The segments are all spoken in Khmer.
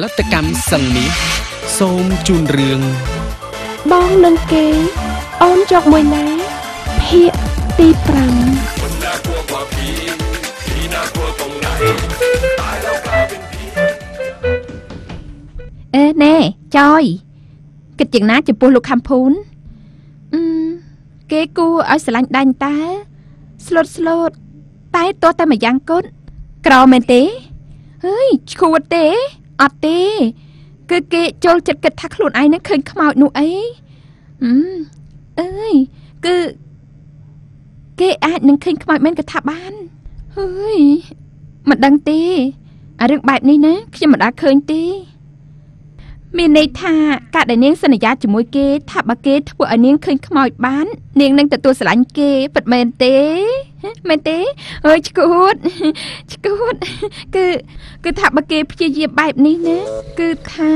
ផលិតកម្មសឹងមាសសូមជូនរឿង បងនឹងគេអូនយកមួយណាភាគទី5 អេណែចយគិតយ៉ាងណាចំពោះលោកខំភូនគេគួរឲ្យស្រឡាញ់ដាញ់តើស្លូតស្លូតតែតោះតែមួយយ៉ាងគត់ក្រមែនទេហើយឈួតទេអត់ទេគឺគេចូលចិត្តគិតថាខ្លួនឯងនឹងឃើញខ្មោចនោះអីអើយគឺគេអាចនឹងឃើញខ្មោចមែនក៏ថាបានហើយមិនដឹងទេអារឿងបែបនេះណាខ្ញុំមិនដែលឃើញទេមានន័យថាការដែលនាងសន្យាជាមួយគេថាបើគេធ្វើឲ្យនាងឃើញខ្មោចបាននាងនឹងទទួលស្រឡាញ់គេពិតមែនទេមែនទេអើយឈួតឈួតគឺថាបើគេព្យាយាមបែបនេះណាគឺថា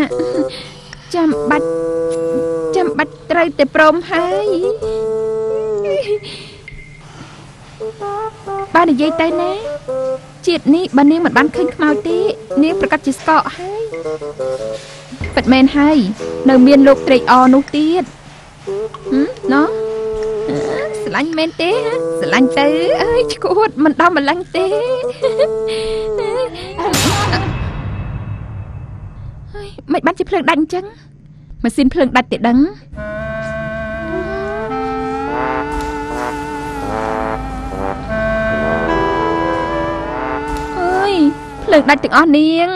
ចាំបាច់ត្រូវតែព្រមហើយបើនិយាយទៅណាជាតិនេះបើនាងមិនបានឃើញខ្មោចទេនាងប្រកាសជាស្កកហើយពិតមែនហើយនៅមានលោកត្រេកអរនោះទៀតណោះស្រឡាញ់មែនទេស្រឡាញ់ទៅអើយឈួតមិនដល់ម្លឹងទេហើយមិនបានជាភ្លើងដាច់អញ្ចឹងម៉ាស៊ីនភ្លើងដាច់ទេដឹងអើយភ្លើងដាច់ទាំងអស់នាង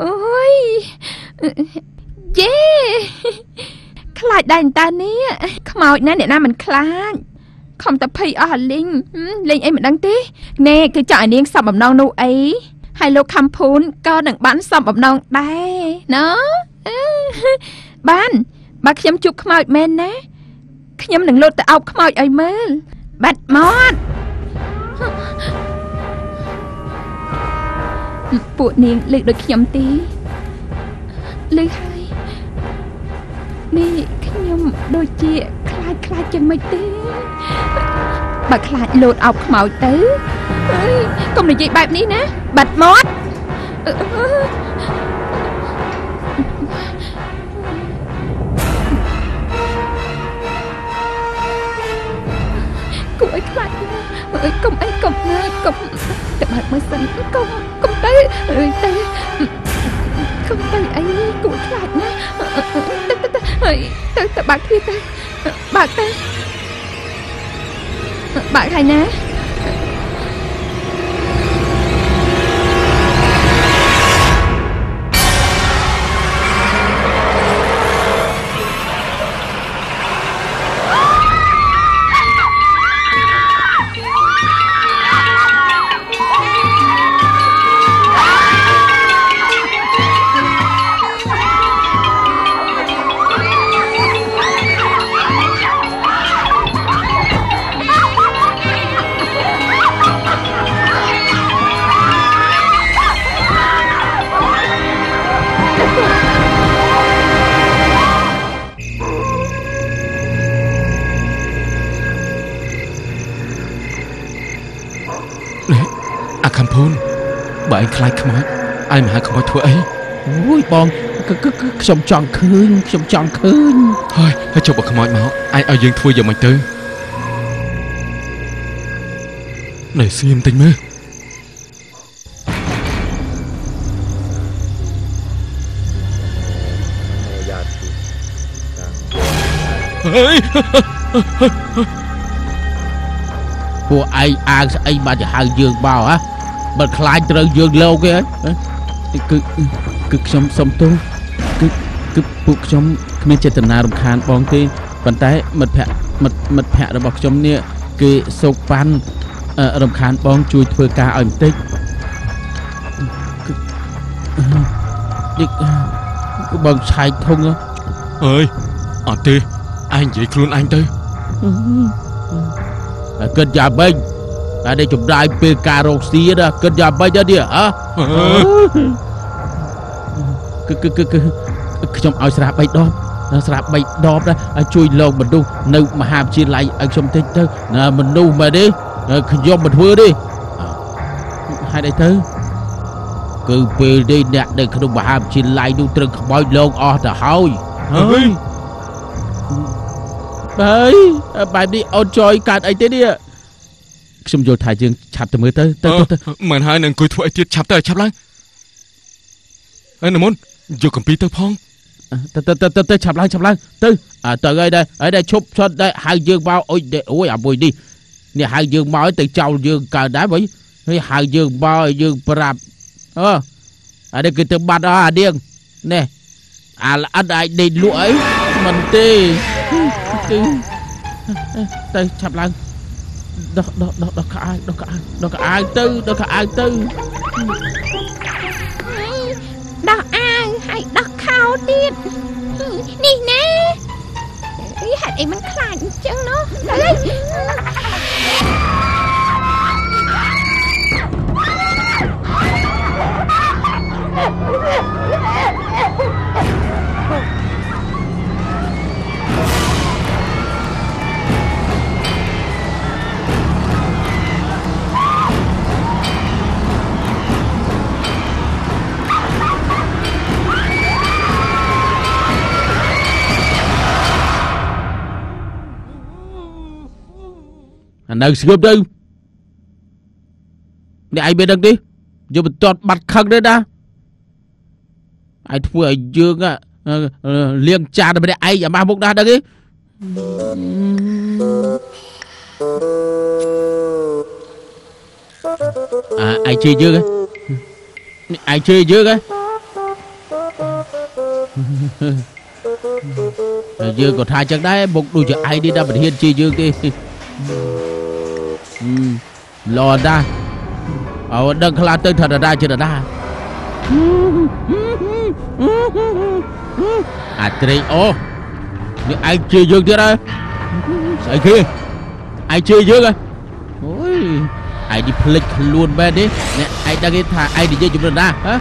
អូយយេខ្លាចដែរតើនេះខ្មោចណាអ្នកណាមិនខ្លាចខំតែភ័យអស់អាលីងលេងអីមិនដឹងទេណែគឺចង់ឲ្យនាងសំបំណងនោះអីហើយលោកខំភូនក៏នឹងបានសំបំណងដែរណ៎បានបើខ្ញុំជួបខ្មោចមែនណាខ្ញុំនឹងលោតទៅអោបខ្មោចឲ្យមើលបាត់មាត់ពួកនាងលើកដូចខ្ញុំទេលើហើយនេះខ្ញុំដូចជាខ្លាចចឹងមិនទេបើខ្លាចលោតអោបខ្មោចទៅអើយកុំនិយាយបែបនេះណាបាត់មាត់គួរឲ្យខ្លាចអើយកុំអីកុំណាកុំទៅបើកមើលសិនកុំទៅអើយទៅកុំទៅអីគួរខ្លាចណាទៅទៅហើយទៅបើកទ្វារទៅបើកទៅបើកហើយណា បើឯងខ្លាចខ្មោចឯងមកហៅខ្មោចធ្វើអីអូយបងខ្ញុំចង់ឃើញខ្ញុំចង់ឃើញហើយហើយចុះបើខ្មោចមកឯងឲ្យយើងធ្វើយ៉ាងម៉េចទៅនៅស្ងៀមតិចមើលហើយពួកឯងអាងស្អីបានទៅហៅយើងមកហ៎បើខ្លាចត្រូវយើងលោកទេគឺខ្ញុំសុំទោសគឺពួកខ្ញុំគ្មានចេតនារំខានបងទេប៉ុន្តែមិត្តភ័ក្តិរបស់ខ្ញុំនេះគេសោកប៉ាន់រំខានបងជួយធ្វើការឲ្យបន្តិចនេះបងឆែកធុងអើយអត់ទេឯងនិយាយខ្លួនឯងទៅគិតយ៉ាងម៉េចតែនេះចំណាយពេលការរកស៊ីណាគិតយ៉ាងម៉េចនេះហ៎គឺខ្ញុំឲ្យស្រា3ដបស្រា3ដបណាជួយលោកមនុស្សនៅមហាវិទ្យាល័យឲ្យខ្ញុំតិចទៅណាមនុស្សមែនទេខ្ញុំមិនធ្វើទេហេតុអីទៅ គឺពេលនេះអ្នកនៅក្នុងមហាវិទ្យាល័យនោះត្រូវខ្មោចលងអស់ទៅហើយហើយហើយបែបនេះអូនចយកើតអីទេនេះខ្ញុំយល់ថាយើងឆាប់ទៅមើលទៅទៅទៅមិនហើយនឹងអង្គុយធ្វើអីទៀតឆាប់ទៅឆាប់ឡើងហើយនមុនយកកំពីទៅផងទៅទៅទៅទៅឆាប់ឡើងឆាប់ឡើងទៅទៅហើយដែរហើយដែរឈប់ឈត់ដែរហៅយើងមកអុយអូយអាមួយនេះនេះហៅយើងមកទៅចោលយើងកើតដែរវិញហើយហៅយើងមកឲ្យយើងប្រាប់អឺអានេះគឺទៅបាត់អស់អានាងនេះអាល្អិតអាចដេកលក់អីមិនទេគឺទៅឆាប់ឡើងដោះដោះដោះដោះខោអាវដោះខោអាវដោះខោអាវទៅដោះខោអាវទៅដោះអាវហើយដោះខោទៀតនេះណែហេតុអីមិនខ្លាចអញ្ចឹងណោះទៅ នៅស្ងៀមទៅនេះឯងមានដឹងទេយើងមិនទាន់បាត់ខឹងទេណាឯងធ្វើឲ្យយើងលាងចានម្នាក់ឯងអាម៉ាស់មុខណាស់ដឹងទេអាឯងជេរយើងឯងជេរយើងហ៎យើងក៏ថាចឹងដែរមុខដូចជាឯងនេះដល់មិនហ៊ានជេរយើងទេល្អណាស់អើដឹងខ្លះទៅថាតាជាតាអាត្រេកអូនេះឯងជេរយើងទៀតហើយស្អីគេឯងជេរយើងហ៎អូយឯងនេះភ្លេចខ្លួនមែនទេនេះឯងដឹងទេថាឯងនិយាយជំរឿនណាហ៎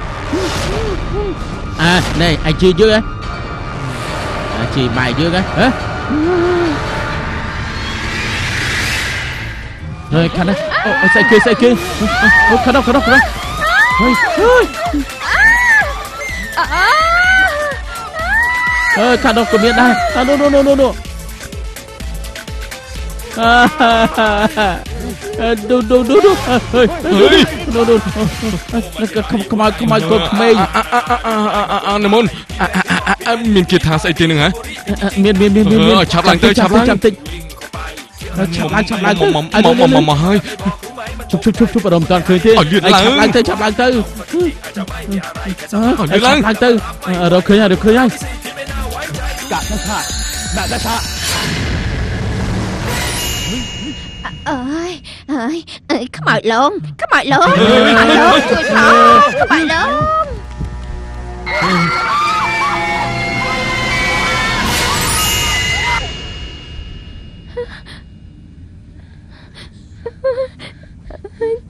អានេះឯងជេរយើងហ៎អាជេរម៉ែយើងហ៎ហ៎ហើយខាងនេះអូស្អីគេស្អីគេអូខាងនោះខាងនោះខាងនោះហើយហើយអើខាងនោះក៏មានដែរខាងនោះនោះនោះនោះអឺឌូឌូឌូឌូហើយនោះនោះខ្មៅខ្មៅកូនក្មេងអានមុនមានគេថាស្អីទេនឹងហ៎មានមានមានមានឆាប់ឡើងទៅឆាប់ឡើងចាំតិចឆាប់ឡើងឆាប់ឡើងទៅមកមកហើយជប់ជប់ជប់ជប់អរំតាន់ឃើញទេឆាប់ឡើងទៅឆាប់ឡើងទៅ ឲ្យឡើង ឡើងទៅរកឃើញហើយរកឃើញហើយកាក់ឆាដាក់ដាក់ឆាអើយអើយអើយខ្មោចលងខ្មោចលងខ្មោចលងជួយផងខ្មោចលង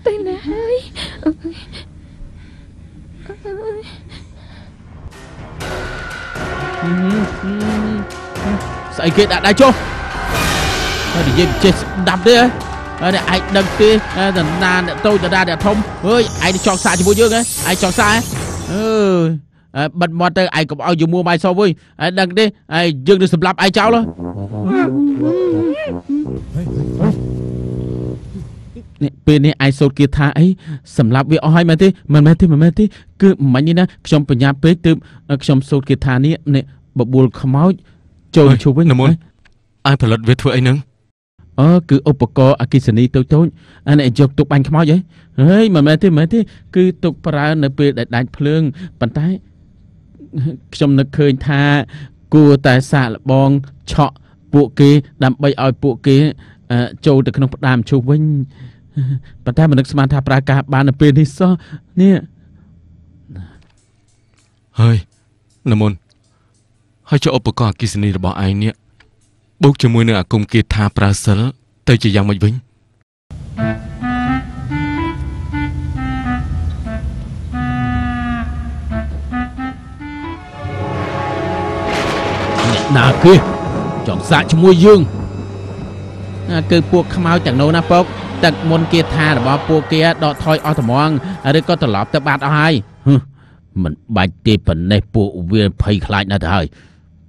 ទៅណាហើយស្អីគេដាក់ដៃចុះហើយនិយាយមិនចេះស្ដាប់ទេហើយឯងដឹងទេតាណាអ្នកតូចតាណាអ្នកធំអើយឯងចង់សាកជាមួយយើងហ៎ឯងចង់សាកអើយបិទមាត់ទៅឯងកុំឲ្យយមួម៉ៃសោះវិញឯងដឹងទេឯងយើងនឹងសម្លាប់ឯងចោលនេះពេលនេះឯងសូត្រគាថាអីសម្រាប់វាអស់ហើយមែនទេមិនមែនទេមិនមែនទេគឺមិញនេះណាខ្ញុំបញ្ញាពេកទើបខ្ញុំសូត្រគាថានេះនេះបបួលខ្មោចចូលឈប់វិញនមុនឯងផលិតវាធ្វើអីហ្នឹងអឺគឺឧបករណ៍អគ្គិសនីតូចតូចអានេះយកទុកបាញ់ខ្មោចហីហេមិនមែនទេមិនមែនទេគឺទុកប្រើនៅពេលដែលដាច់ភ្លើងប៉ុន្តែខ្ញុំនឹកឃើញថាគួរតែសាកល្បងឆក់ពួកគេដើម្បីឲ្យពួកគេចូលទៅក្នុងផ្ដាមឈូសវិញប៉ុន្តែមិននឹកស្មានថាប្រើការបាននៅពេលនេះសោះនេះហើយនមុនហើយចុះឧបករណ៍អគ្គិសនីរបស់ឯងនេះបូកជាមួយនឹងអាគមគាថាប្រើសិលទៅជាយ៉ាងម៉េចវិញអ្នកណាគេចង់សាកជាមួយយើងគឺពួកខ្មោចទាំងនោះណាពុកទឹកមុនគាថារបស់ពួកគេដកថយអស់ត្មងឬក៏ត្រឡប់ទៅបាត់អស់ហើយ មិនបាច់ទេប៉ុណ្ណេះពួកវាភ័យខ្លាចណាស់ទៅហើយ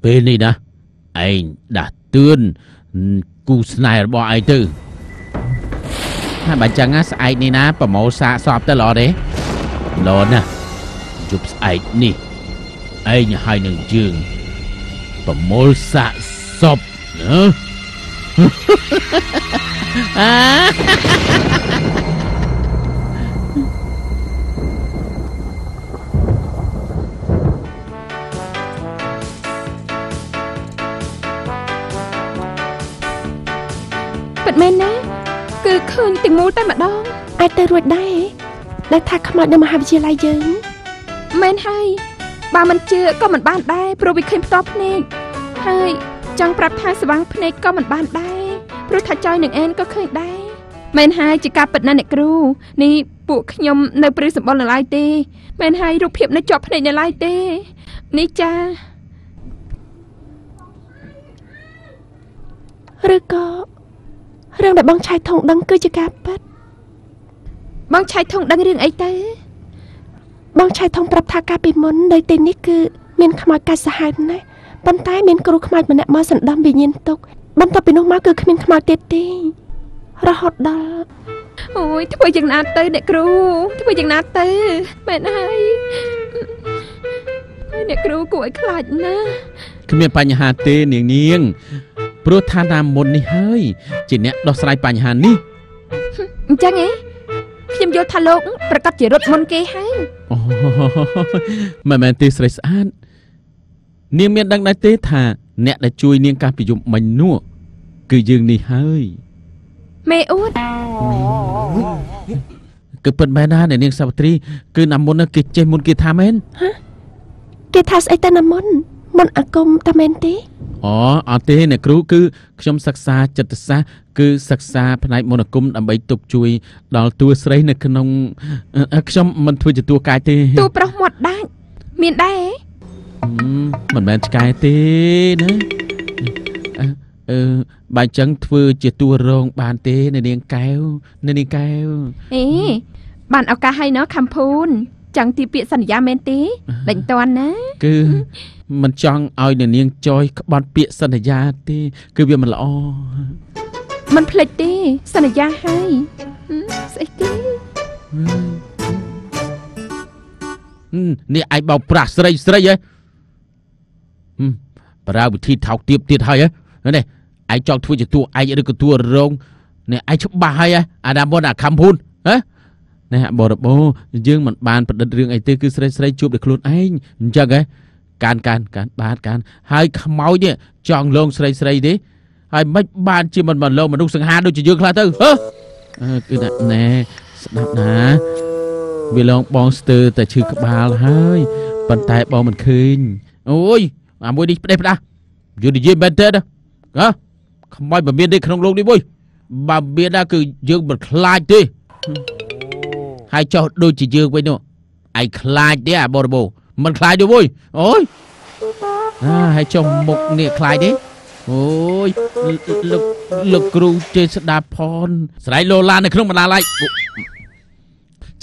ពេលនេះណាឯងដាស់តឿនគូស្នេហ៍របស់ឯងទៅហើយបើចឹងណាស្អែកនេះណាប្រមូលសាកសពទៅល្អទេល្អណាស់យប់ស្អែកនេះឯងហើយនឹងយើងប្រមូលសាកសពណា ពិតមែនណាគឺឃើញទាំងមូលតែម្ដងអាចទៅរួចដែរដែលថាខ្មោចនៅមហាវិទ្យាល័យយើងមែនហើយបើមិនជឿក៏មិនបានដែរព្រោះវាឃើញផ្ទាល់ភ្នែកហើយចង់ប្រាប់ថាស្វាងភ្នែកក៏មិនបានដែរព្រោះថាចយនឹងអែនក៏ឃើញដែរមែនហើយជាការពិតណាស់អ្នកគ្រូនេះពួកខ្ញុំនៅព្រឺសម្បុរនៅឡើយទេមែនហើយរូបភាពនៅជាប់ភ្នែកនៅឡើយទេនេះចាឬក៏រឿងដែលបងឆៃថងដឹងគឺជាការពិតបងឆៃថងដឹងរឿងអីទៅបងឆៃថងប្រាប់ថាកាលពីមុននៅទីនេះគឺមានខ្មោចកាច់សាហាវណាស់ប៉ុន្តែមានគ្រូខ្មោចម្នាក់មកសណ្ដំវិញ្ញាណទុកបន្ទាប់ពីនោះមកគឺគ្មានខ្មោចទៀតទេរហូតដល់អូយធ្វើយ៉ាងណាទៅអ្នកគ្រូធ្វើយ៉ាងណាទៅមែនហើយអ្នកគ្រូគួរឲ្យខ្លាចណាស់គ្មានបញ្ហាទេនាងនាងព្រោះថាណាមុននេះហើយជាអ្នកដោះស្រាយបញ្ហានេះអញ្ចឹងឯងខ្ញុំយល់ថាលោកប្រកាសជារត់មុនគេហើយអូមិនមែនទេស្រីស្អាតនាងមានដឹងដែរទេថាអ្នកដែលជួយនាងកាលពីយប់មិញនោះគឺយើងនេះហើយមេអួតគឺពិតមែនណាអ្នកនាងសាវត្រីគឺណាមុនគេចេះមុនគេថាមែនហ៎គេថាស្អីទៅណាមុនមុនអាគមតាមែនទេអូអត់ទេអ្នកគ្រូគឺខ្ញុំសិក្សាចិត្តសាស្ត្រគឺសិក្សាផ្នែកមន្តអាគមដើម្បីទុកជួយដល់តួស្រីនៅក្នុងខ្ញុំមិនធ្វើជាតួកាយទេតួប្រុសមាត់ដាច់មានដែរមិនមែនឆ្កែទេណាអឺបើចឹងធ្វើជាតួរងបានទេអ្នកនាងកែវអ្នកនាងកែវអេបានឱកាសហើយណោះខំភូនចង់ទីពាក្យសន្យាមែនទេដេញតន់ណាគឺមិនចង់ឲ្យអ្នកនាងចយក្បត់ពាក្យសន្យាទេគឺវាមិនល្អមិនភ្លេចទេសន្យាហើយស្អីគេនេះឯងបោកប្រាស់ស្រីស្រីហ៎ប្រើវិធីថោកទាបទៀតហើយនេះឯងចង់ធ្វើជាតួឯងឬក៏តួរងនេះឯងច្បាស់ហើយអាដាមុនអាខំភូនហ៎នេះបរិបូរយើងមិនបានប្រឌិតរឿងអីទេគឺស្រីស្រីជួបដោយខ្លួនឯងអញ្ចឹងហ៎កានកានកានបាទកានហើយខ្មោចនេះចង់លងស្រីស្រីទេហើយមិនបានជាមិនបានលងមនុស្សសង្ហាដូចជាយើងខ្លះទៅហ៎គឺណែស្ដាប់ណាវាលងបងស្ទើរតែឈឺក្បាលហើយប៉ុន្តែបងមិនឃើញអូយអាមួយនេះផ្ដេសផ្ដាស់យើងនិយាយមែនទេណាហ៎ខ្មោចមិនមានទេក្នុងលោកនេះមួយបើមានណាគឺយើងមិនខ្លាចទេហើយចុះដូចជាយើងវិញនោះឯងខ្លាចទេអាបរិបូរមិនខ្លាចទេមួយអូយអាហើយចុះមុខនេះខ្លាចទេអូយលោកគ្រូចេះស្ដាប់ផនស្រែកលោឡាននៅក្នុងបណ្ណាល័យ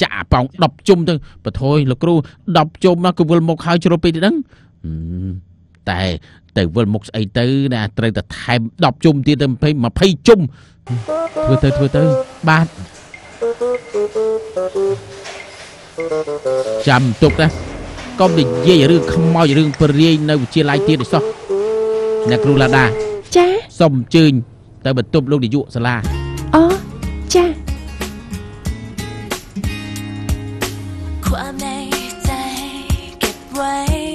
ចាក់ប៉ោង10ជុំទៅបថយលោកគ្រូ10ជុំណាគឺវិលមុខហើយជ្រុលពេកទេដឹងតែទៅវិលមុខស្អីទៅណាត្រូវតែថែម10ជុំទៀតទៅ20ជុំធ្វើទៅធ្វើទៅបាទចាំទុកណាកុំនិយាយរឿងខ្មោចរឿងព្រាយនៅវិទ្យាល័យទៀតឯសោះអ្នកគ្រូឡាដាចាសូមអញ្ជើញទៅបន្ទប់លោកនាយកសាលាអូចាចាំធ្វើអី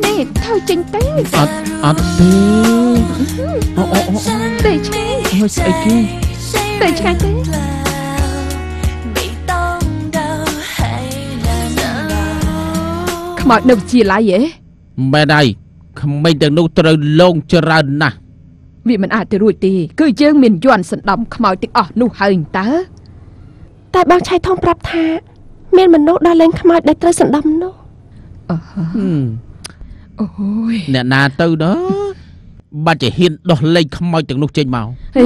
នេះថយចេញទៅអត់ទេអូអូអូទៅឆ្ងាយអូស្អីគេទៅឆ្ងាយទេខ្មោចនៅវិទ្យាល័យហ៎មែនហើយក្មេងទាំងនោះត្រូវលងច្រើនណាស់វាមិនអាចទៅរួចទេគឺយើងមានយន្តសណ្ដំខ្មោចទាំងអស់នោះហើយតើតែបងឆៃថងប្រាប់ថា មានមនុស្សដល់លែងខ្មោចដែលត្រូវសណ្ដំនោះអូយអ្នកណាទៅដល់បាត់ជាហ៊ានដោះលែងខ្មោចទាំងនោះចេញមកហេ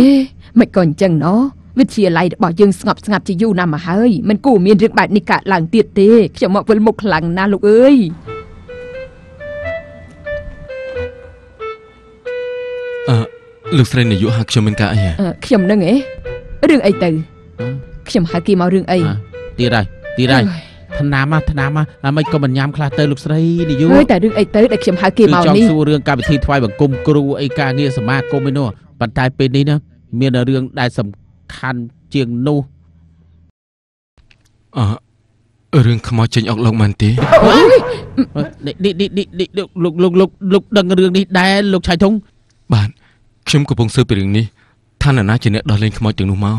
មិនក៏អញ្ចឹងណោះវិទ្យាល័យរបស់យើងស្ងប់ស្ងាត់ជាយូរណាស់មកហើយមិនគួរមានរឿងបែបនេះកើតឡើងទៀតទេខ្ញុំមកវិលមុខខ្លាំងណាស់លោកអើយលោកស្រីនាយកហៅខ្ញុំមានការអីខ្ញុំនឹងឯងរឿងអីទៅខ្ញុំហៅគេមករឿងអីទៀតហើយទៀតហើយថ្នាំថ្នាំមិនក៏មិនញ៉ាំខ្លះទៅលោកស្រីនាយកហើយតែរឿងអីទៅដែលខ្ញុំហៅគេមកនេះចង់សួររឿងកម្មវិធីថ្វាយបង្គំគ្រូអីការងារសមាគមឯនោះប៉ុន្តែពេលនេះណាមានរឿងដែលសំខាន់ជាងនោះរឿងខ្មោចចេញអុកលោកមែនទេនេះនេះនេះលោកលោកលោកលោកដឹងរឿងនេះដែរលោកឆៃធុងបាទខ្ញុំកំពុងស៊ើបពីរឿងនេះថានរណាជាអ្នកដោះលែងខ្មោចទាំងនោះមក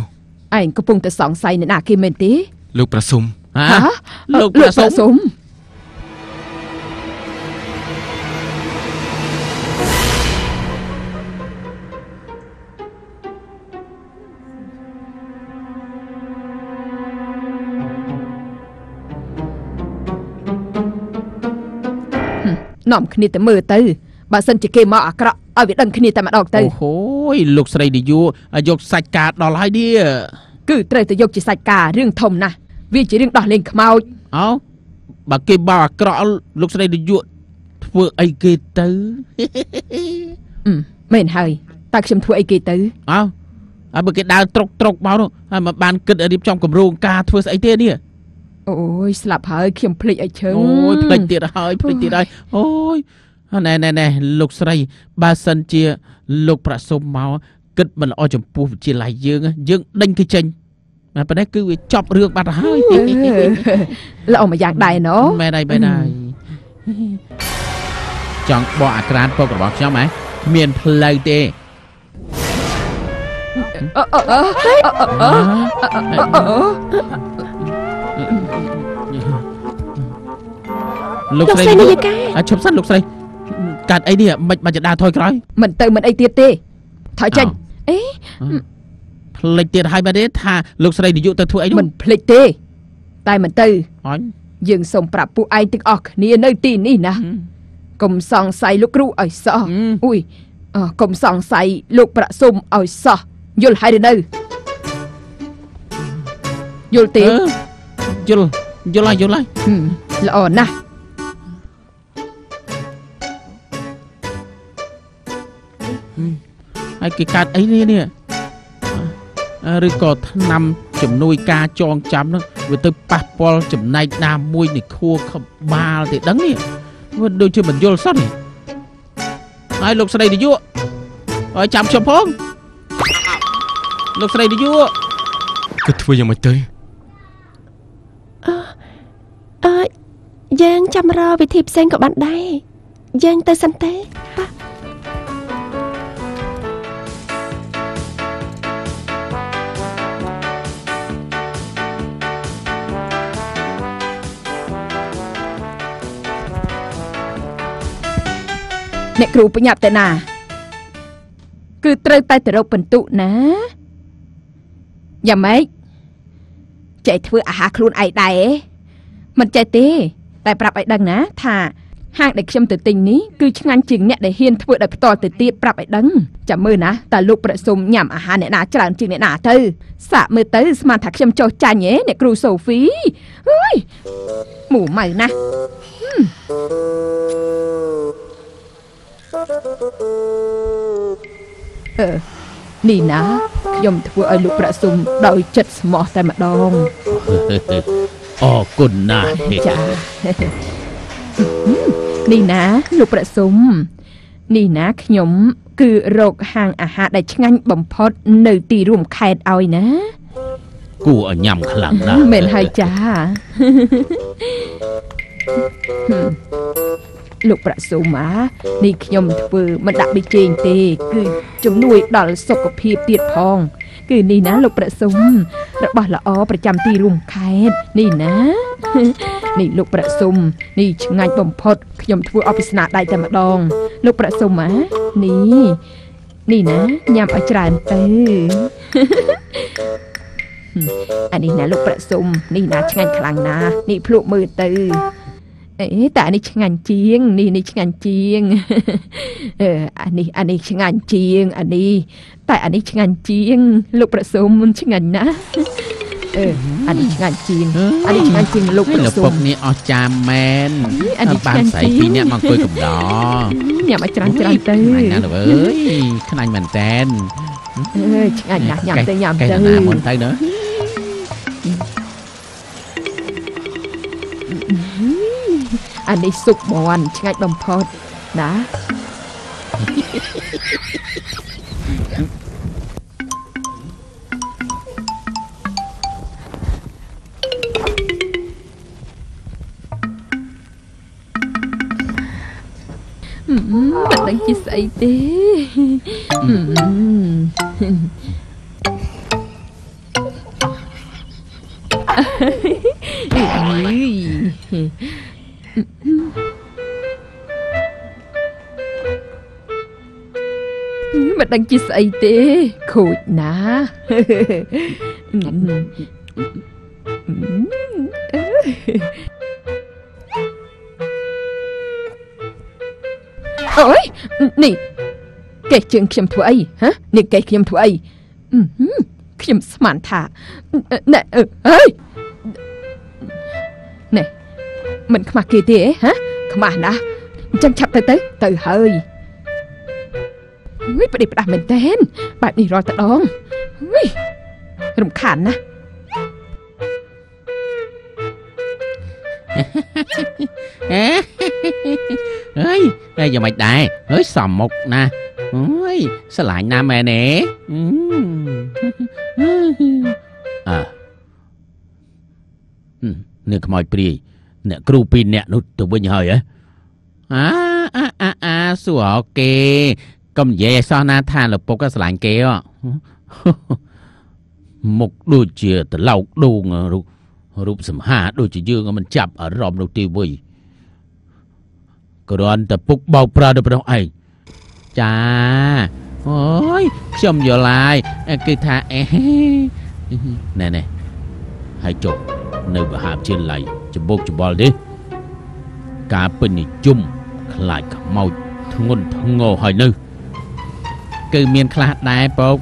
ឯងកំពុងតែសង្ស័យអ្នកណាគេមែនទេលោកប្រសុំហ៎លោកប្រសុំនាំគ្នាទៅមើលទៅបើសិនជាគេមកអាក្រក់ឲ្យវាដឹងគ្នាតែម្ដងទៅអូហូយលោកស្រីនាយកយកសាច់ការដល់ហើយនេះគឺត្រូវតែយកជាសាច់ការរឿងធំណាស់វាជារឿងដោះលែងខ្មោចអោបើគេបោអាក្រក់លោកស្រីនាយកធ្វើអីគេទៅមែនហើយតើខ្ញុំធ្វើអីគេទៅអោហើយបើគេដើរត្រុកត្រុកមកនោះហើយមកបានគិតរៀបចំគម្រោងការធ្វើស្អីទេនេះអូយស្លាប់ហើយខ្ញុំភ្លេចឲ្យឈឹងអូយភ្លេចទៀតហើយភ្លេចទៀតហើយអូយណែណែណែលោកស្រីបើសិនជាលោកប្រសុំមកគិតមិនល្អចំពោះវិទ្យាល័យយើងយើងដេញគេចេញប៉ុន្តែគឺវាចប់រឿងបាត់ហើយល្អមួយយ៉ាងដែរណូមែនហើយមែនហើយចង់បកអាក្រាតពករបស់ខ្ញុំហ៎គ្មានផ្លូវទេលោកស្រីឈប់សិនលោកស្រីកាត់អីនេះមិនបាច់ដើរថយក្រោយមិនទៅមិនអីទៀតទេថយចេញអេភ្លេចទៀតហើយមែនទេថាលោកស្រីនាយកទៅធ្វើអីនោះមិនភ្លេចទេតែមិនទៅអញយើងសូមប្រាប់ពួកឯងទាំងអស់គ្នានៅទីនេះណាកុំសង្ស័យលោកគ្រូឲ្យសោះអ៊ុយកុំសង្ស័យលោកប្រសុំឲ្យសោះយល់ហើយឬនៅយល់ទេយល់យល់ហើយយល់ហើយល្អណាស់ហើយគេកាត់អីនេះនេះឬក៏ថ្នាំជំនួយការចងចាំនោះវាទៅប៉ះពាល់ចំណែកណាមួយនៃខួរក្បាលទេដឹងនេះវាដូចជាមិនយល់សោះនេះហើយលោកស្រីនាយកឲ្យចាំខ្ញុំផងលោកស្រីនាយកគិតធ្វើយ៉ាងម៉េចទៅយើងចាំរកវិធីផ្សេងក៏បានដែរយើងទៅសិនទេអ្នកគ្រូបញ្ញាប់តែណាគឺត្រូវតែទៅរកពិន្ទុណាយ៉ាងម៉េចចេះធ្វើអាហារខ្លួនឯងដែរមិនចេះទេតែប្រាប់ឲ្យដឹងណាថាហាងដែលខ្ញុំទៅទិញនេះគឺឆ្ងាញ់ជាងអ្នកដែលហ៊ានធ្វើដោយផ្ទាល់ទៅទៀតប្រាប់ឲ្យដឹងចាំមើលណាតើលោកប្រសុំញ៉ាំអាហារអ្នកណាច្រើនជាងអ្នកណាទៅសាកមើលទៅស្មានថាខ្ញុំចោះចាញ់ហ៎អ្នកគ្រូសូហ្វីអើយមូម៉ៅណាស់នេះណាខ្ញុំធ្វើឲ្យលោកប្រសុំដោយចិត្តស្មោះតែម្ដងអរគុណណាស់ចានេះណាលោកប្រសុំនេះណាខ្ញុំគឺរកហាងអាហារដែលឆ្ងាញ់បំផុតនៅទីរួមខេត្តឲ្យណាគួរឲ្យញ៉ាំខ្លាំងណាស់មែនហើយចាលោកប្រសុំអានេះខ្ញុំធ្វើមិនដាក់ប៊ីចេងទេគឺជំនួយដល់សុខភាពទៀតផងគឺនេះណាលោកប្រសុំរបស់ល្អប្រចាំទីរួមខេត្តនេះណានេះលោកប្រសុំនេះឆ្ងាញ់បំផុតខ្ញុំធ្វើអភិស្នាដៃតែម្ដងលោកប្រសុំអានេះនេះណាញ៉ាំឲ្យច្រើនទៅ អានេះណាលោកប្រាក់សុំនេះណាឆ្ងាញ់ខ្លាំងណាស់នេះភ្លក់មើលទៅអេតែអានេះឆ្ងាញ់ជាងនេះនេះឆ្ងាញ់ជាងអឺអានេះអានេះឆ្ងាញ់ជាងអានេះតែអានេះឆ្ងាញ់ជាងលោកប្រាក់សុំឆ្ងាញ់ណាស់អឺអានេះឆ្ងាញ់ជាងអានេះឆ្ងាញ់ជាងលោកប្រាក់សុំពុកនេះអស់ចាមែនអានេះបានស្រីពីរនាក់មកអង្គុយកំដរញ៉ាំឲ្យច្រើនច្រើនទៅឆ្ងាញ់ណាស់អើយខ្នាញ់មែនតែនអើយឆ្ងាញ់ណាស់ញ៉ាំទៅញ៉ាំទៅកែណាមុនទៅណាអានេះស៊ុបមាន់ឆ្ងាញ់បំផុតណាមិនដឹងជាស្អីទេមិនដឹងជាស្អីទេខូចណាអូយនេះកេះជើងខ្ញុំធ្វើអីហ៎នេះកេះខ្ញុំធ្វើអីខ្ញុំស្មានថាណែអើយណែមិនខ្មាស់គេទេហ៎ខ្មាស់ណាស់អញ្ចឹងឆាប់ទៅទៅទៅហើយវិញប្តីផ្ដាស់មែនតែនបែបនេះរាល់តែដងវិញរំខានណាស់អើយហើយយ៉ាងម៉េចដែរអើយសំមុកណាស់អើយស្រឡាញ់ណាស់មែនទេអើនេះខ្មោចព្រាយអ្នកគ្រូពីរអ្នកនោះទៅវិញហើយហ៎អាអាអាអាសួរគេកុំនិយាយឲ្យសោះណាថាលោកពុកក៏ស្រឡាញ់គេមុខដូចជាត្រឡោកដូងរូបសំហាដូចជាយើងមិនចាប់អារម្មណ៍នោះទេវិញគ្រាន់តែពុកបោកប្រើទៅប៉ុណ្ណោះឯងចាអូយខ្ញុំយល់ហើយគឺថាអេណែណែហើយចុះនៅមហាវិទ្យាល័យច្បោកច្បល់ទេការពេញនិយមខ្លាចខ្មោចធ្ងន់ធ្ងរហើយនៅគឺមានខ្លះដែរពុក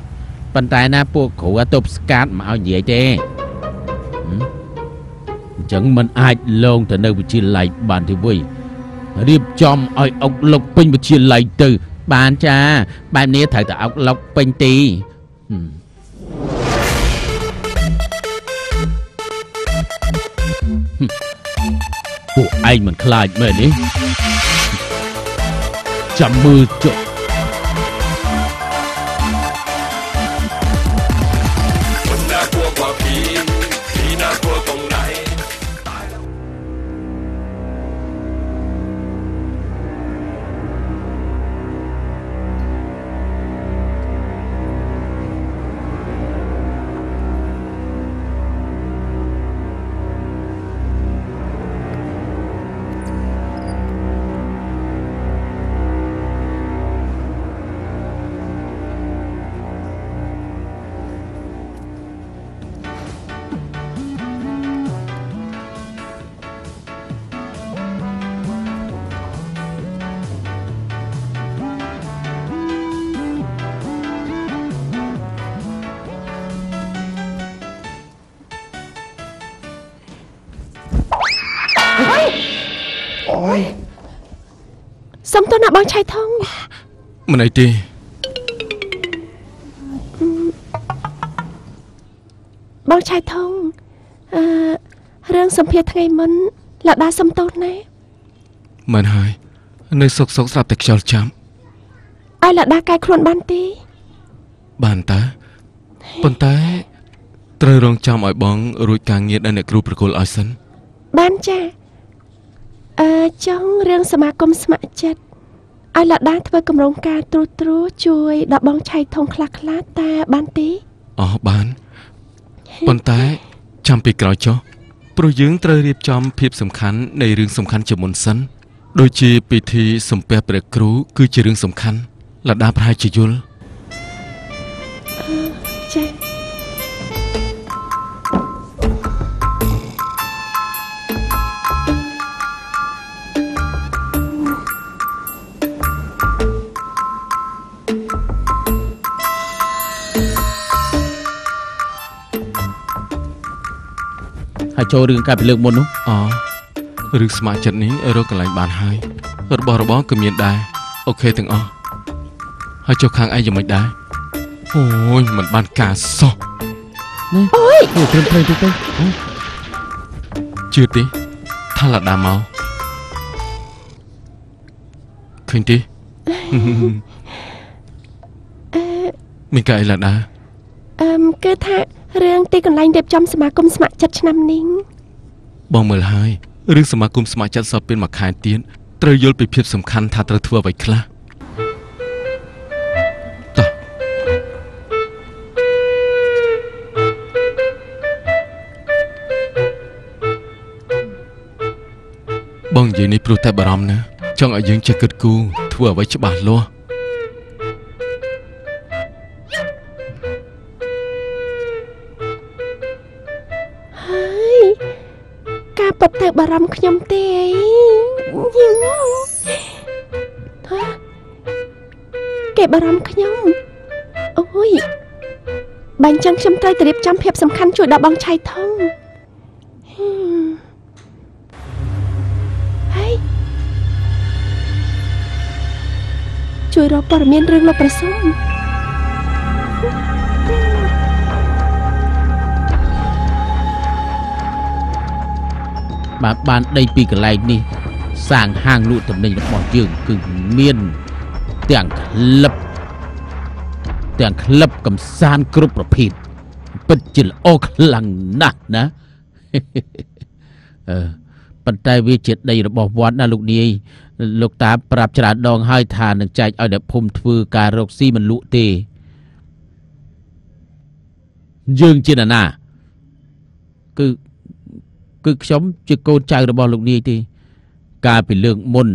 ប៉ុន្តែណាពួកគ្រូអត់ទប់ស្កាត់មកឲ្យនិយាយទេអញ្ចឹងមិនអាចលងទៅនៅវិទ្យាល័យបានទេវិញរៀបចំឲ្យអុកលុកពេញវិទ្យាល័យទៅបានចាបែបនេះត្រូវតែអុកលុកពេញទីពួកឯងមិនខ្លាចមែនទេចាំមើលចុះ សុំទោសណាបងឆៃថងមិនអីទេបងឆៃថងអឺរឿងសម្ភារថ្ងៃមុនលដាសុំទោសណាមិនហើយនៅសុកសុកស្រាប់តែខ្យល់ចាំឲ្យលដាកែខ្លួនបានទេបានតាប៉ុន្តែត្រូវរងចាំឲ្យបងរួចការងារដែលអ្នកគ្រូប្រគល់ឲ្យសិនបានចាអឺចង់រឿងសមាគមស្ម័គ្រចិត្តឲ្យលដាធ្វើកម្រងការត្រួសត្រាជួយដល់បងឆៃថងខ្លះខ្លះតើបានទេអស់បានប៉ុន្តែចាំពីក្រោយចុះព្រោះយើងត្រូវរៀបចំភាពសំខាន់នៃរឿងសំខាន់ជាមុនសិនដូចជាពិធីសំពះព្រះគ្រូគឺជារឿងសំខាន់លដាប្រហែលជាយល់ចា ហើយចូលរឿងកាលពីលើកមុននោះ អូរឿងស្ម័គ្រចិត្តនេះរកកន្លែងបានហើយរបស់របរក៏មានដែរអូខេទាំងអស់ហើយចុះខាងឯងយ៉ាងម៉េចដែរអូយមិនបានការសោះនេះអូយត្រឹមត្រូវតិចទៅជឿទេថាឡាដាមកឃើញទេមានកាអីឡាដាគឺថារឿងទីកន្លែងរៀបចំសមាគមស្ម័គ្រចិត្តឆ្នាំនេះបងមើលហើយរឿងសមាគមស្ម័គ្រចិត្តសល់ពេលមួយខែទៀតត្រូវយល់ពីភាពសំខាន់ថាត្រូវធ្វើអ្វីខ្លះតោះបងនិយាយនេះព្រោះតែបារម្ភណាចង់ឲ្យយើងចេះគិតគូរធ្វើអ្វីច្បាស់លាស់ការពិតទៅបារម្ភខ្ញុំទេគេបារម្ភខ្ញុំអូយបើអញ្ចឹងខ្ញុំត្រូវតែរៀបចំភាពសំខាន់ជួយដល់បងឆៃថងហើយជួយរកព័ត៌មានរឿងលោកប្រសុំបាទបានដីពីកន្លែងនេះសាងហាងលក់ទំនិញរបស់យើងគឺមានទាំងក្លឹបកំសាន្តគ្រប់ប្រភេទពិតជាល្អខ្លាំងណាស់ណាប៉ុន្តែវាជាដីរបស់វត្តណាលោកនាយលោកតាប្រាប់ច្រើនដងហើយថានឹងចែកឲ្យអ្នកភូមិធ្វើការរកស៊ីមិនលក់ទេយើងជាណាណាគឺខ្ញុំជាកូនចៅរបស់លោកនាយទេកាលពីលើកមុន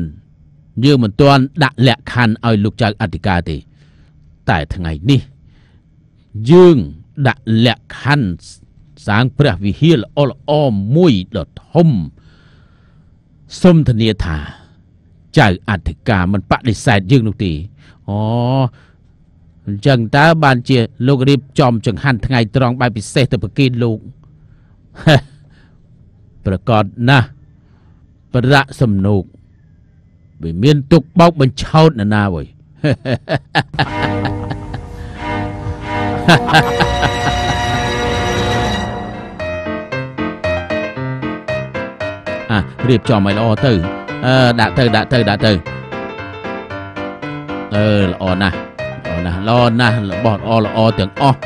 យើងមិនទាន់ដាក់លក្ខខណ្ឌឲ្យលោកចៅអធិការទេតែថ្ងៃនេះយើងដាក់លក្ខខណ្ឌសាងព្រះវិហារល្អល្អមួយដ៏ធំសូមធានាថាចៅអធិការមិនបដិសេធយើងនោះទេអូអញ្ចឹងតើបានជាលោករៀបចំចង្ហាន់ថ្ងៃត្រង់បែបពិសេសទៅប្រគេនលោកប្រកបណាស់ប្រាក់សំណូកវាមានទុកបោកបញ្ឆោតណាណាវើយអារៀបចំឲ្យល្អទៅដាក់ទៅដាក់ទៅដាក់ទៅល្អណាស់ល្អណាស់ល្អណាស់របស់ល្អល្អទាំងអស់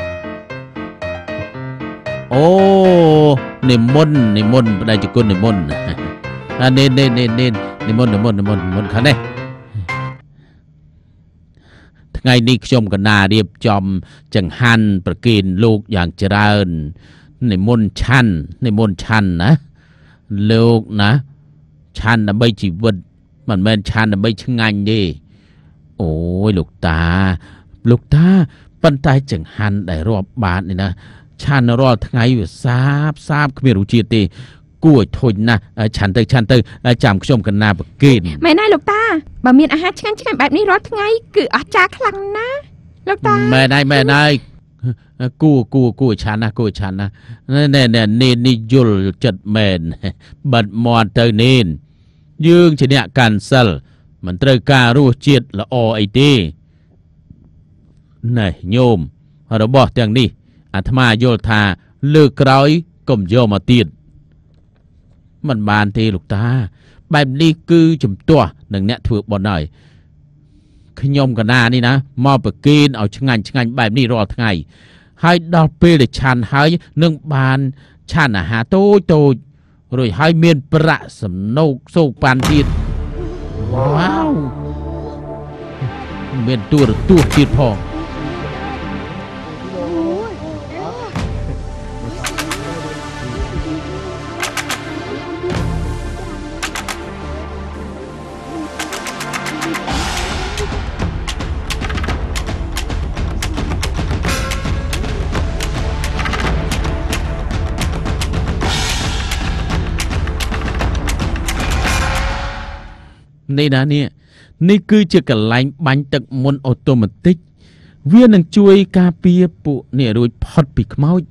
អូនិមន្តនិមន្តបដិជគុណនិមន្តអានេះនេះនេះនេះនិមន្តនិមន្តនិមន្តនិមន្តខាងនេះថ្ងៃនេះខ្ញុំកណារៀបចំចង្ហាន់ប្រគេនលោកយ៉ាងច្រើននិមន្តឆាន់និមន្តឆាន់ណាលោកណាឆាន់ដើម្បីជីវិតមិនមែនឆាន់ដើម្បីឆ្ងាញ់ទេអូយលោកតាលោកតាប៉ុន្តែចង្ហាន់ដែលរាប់បាននេះណាឆាន់រាល់ថ្ងៃវាសាបសាបគ្មានរសជាតិទេគួរឲ្យធុញណាស់ឆាន់ទៅឆាន់ទៅចាំខ្ញុំកណាប្រគេនមែនហើយលោកតាបើមានអាហារឆ្ងាញ់ឆ្ងាញ់បែបនេះរាល់ថ្ងៃគឺអស្ចារ្យខ្លាំងណាស់លោកតាមែនហើយមែនហើយគួគួគួឆាន់ណាគួឆាន់ណាណែណែនេននេះយល់ចិត្តមែនបិទមាត់ទៅនេនយើងជាអ្នកកាន់សិលមិនត្រូវការរសជាតិល្អអីទេណែញោមរបស់ទាំងនេះអាត្មាយល់ថាលើកក្រោយកុំយកមកទៀតមិនបានទេលោកតាបែបនេះគឺជំទាស់នឹងអ្នកធ្វើបុណ្យហើយខ្ញុំកណានេះណាមកប្រគេនឲ្យឆ្ងាញ់ឆ្ងាញ់បែបនេះរាល់ថ្ងៃហើយដល់ពេលដែលឆាន់ហើយនឹងបានឆាន់អាហារតូចតូចរួចហើយមានប្រាក់សំណូកសូកប៉ាន់ទៀតវ៉ាវមានទូរទស្សន៍ទៀតផងនេះណានេះនេះគឺជាកន្លែងបាញ់ទឹកមន្តអូតូម៉ាទិកវានឹងជួយការពារពួកនេះរួចផុតពីខ្មោច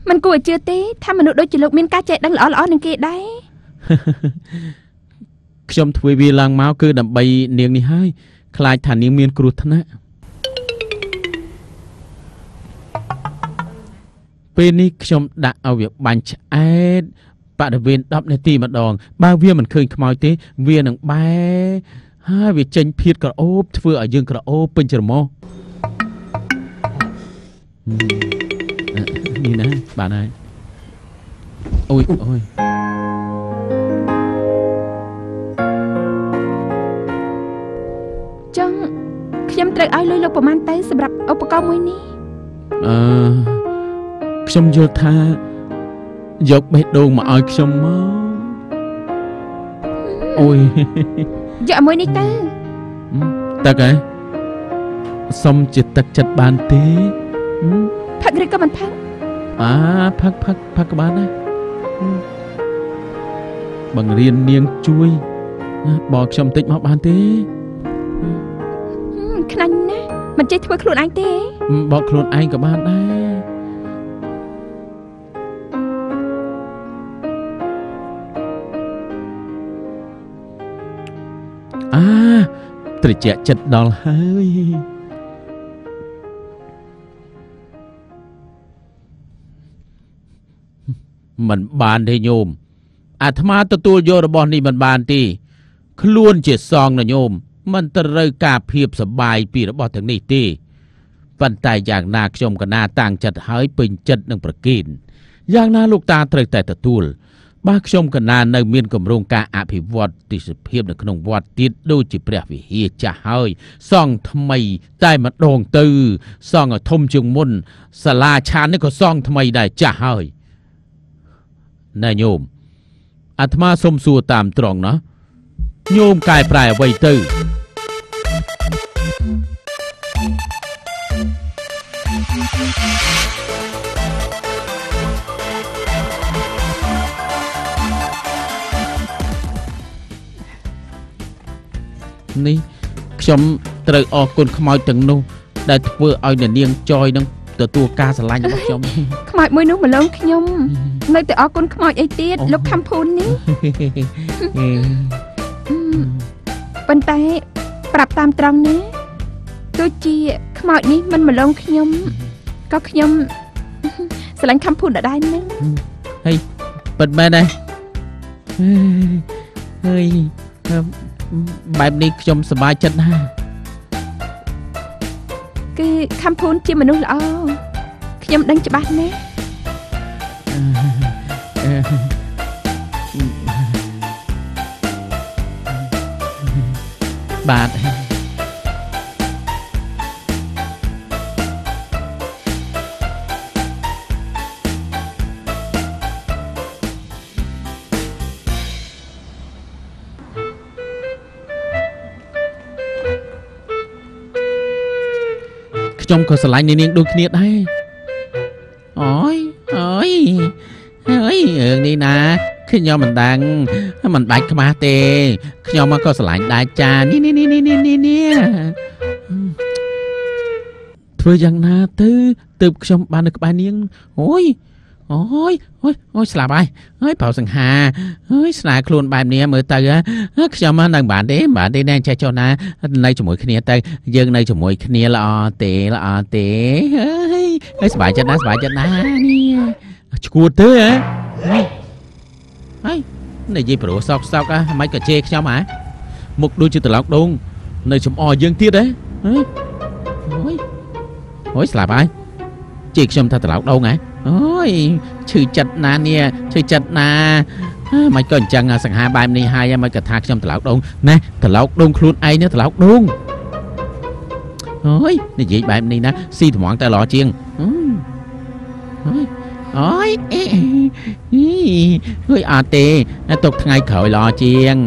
មិនគួរឲ្យជឿទេថាមនុស្សដូចជាលោកមានការចេះដឹងល្អៗនឹងគេដែរខ្ញុំធ្វើវាឡើងមកគឺដើម្បីនាងនេះហើយខ្លាចថានាងមានគ្រោះថ្នាក់ពេលនេះខ្ញុំដាក់ឲ្យវាបាញ់ឆ្អែតបរិវេណ10នាទីម្ដងបើវាមិនឃើញខ្មោចទេវានឹងបែហើយវាចេញភៀតក្រអូបធ្វើឲ្យយើងក្រអូបពេញច្រមុះនេះណាបានហើយអូយអូយចង់ខ្ញុំត្រូវឲ្យលុយលោកប្រហែលទៅសម្រាប់ឧបករណ៍មួយនេះខ្ញុំយល់ថាយកបេះដូងមកឲ្យខ្ញុំមកអូយយកមួយនេះទៅទឹកហ៎សុំជាទឹកចិត្តបានទេផឹកឬក៏មិនផឹកអាផឹកផឹកផឹកក៏បានដែរបង្រៀននាងជួយបកខ្ញុំតិចមកបានទេខ្នាញ់ណាស់មិនចេះធ្វើខ្លួនឯងទេបកខ្លួនឯងក៏បានដែរអាត្រជាក់ចិត្តដល់ហើយមិនបានទេញោមអាត្មាទទួលយករបស់នេះមិនបានទេខ្លួនជាសងណាញោមមិនត្រូវការភាពសបាយពីរបស់ទាំងនេះទេប៉ុន្តែយ៉ាងណាខ្ញុំកណាតាំងចិត្តហើយពេញចិត្តនឹងប្រគិនយ៉ាងណាលោកតាត្រូវតែទទួលបើខ្ញុំកណានៅមានគម្រោងការអភិវឌ្ឍទេសភាពនៅក្នុងវត្តទៀតដូចជាព្រះវិហារចាស់ហើយសង់ថ្មីតែម្ដងទៅសង់ឲ្យធំជាងមុនសាលាឆាននេះក៏សង់ថ្មីដែរចាស់ហើយណែញោមអាត្មាសុំសួរតាមត្រង់ណាញោមកែប្រែអ្វីទៅនេះខ្ញុំត្រូវអរគុណខ្មោចទាំងនោះដែលធ្វើឲ្យអ្នកនាងចយនឹងទទួលការស្រឡាញ់របស់ខ្ញុំខ្មោចមួយនោះម្លងខ្ញុំនៅតែអរគុណខ្មោចអីទៀតលោកខំភូននេះប៉ុន្តែប្រាប់តាមត្រង់ណាទោះជាខ្មោចនេះមិនម្លងខ្ញុំក៏ខ្ញុំស្រឡាញ់ខំភូនដដែលនឹងហើយពិតមែនទេហើយបែបនេះខ្ញុំសប្បាយចិត្តណាស់គឺខំភូនជាមនុស្សល្អខ្ញុំដឹងច្បាស់ណាស់បាទខ្ញុំក៏ស្រឡាញ់នាងដូចគ្នាដែរអូយអូយហើយរឿងនេះណាខ្ញុំមិនដឹងមិនបាច់ខ្មាស់ទេខ្ញុំក៏ស្រឡាញ់ដែរចានេះនេះនេះនេះនេះធ្វើយ៉ាងណាទៅទើបខ្ញុំបាននៅក្បែរនាងអូយអូយអូយអូយស្លាប់ហើយហើយប្រសង្ហាហើយស្នេហ៍ខ្លួនបែបនេះមើលទៅខ្ញុំនៅបានទេបានទេណែចេះចុះណានៅជាមួយគ្នាទៅយើងនៅជាមួយគ្នាល្អទេល្អទេហើយហើយសប្បាយចិត្តណាស់សប្បាយចិត្តណាស់នេះឈួតទេហ៎ហើយនិយាយព្រោះសោកសោកហ៎មិនក៏ជេរខ្ញុំហ៎មុខដូចជាត្រឡោកដូងនៅចំអយើងទៀតហ៎អូយអូយស្លាប់ហើយជេរខ្ញុំថាត្រឡោកដូងហ៎អូយឈឺចិត្តណានេះឈឺចិត្តណាមិនក៏អញ្ចឹងសង្ហាបែបនេះហើយមិនក៏ថាខ្ញុំត្រឡោកដូងណាត្រឡោកដូងខ្លួនឯងនេះត្រឡោកដូងអូយនិយាយបែបនេះណាស៊ីត្មងតែល្អជាងអូយអូយអេហើយអត់ទេទុកថ្ងៃក្រោយល្អជាង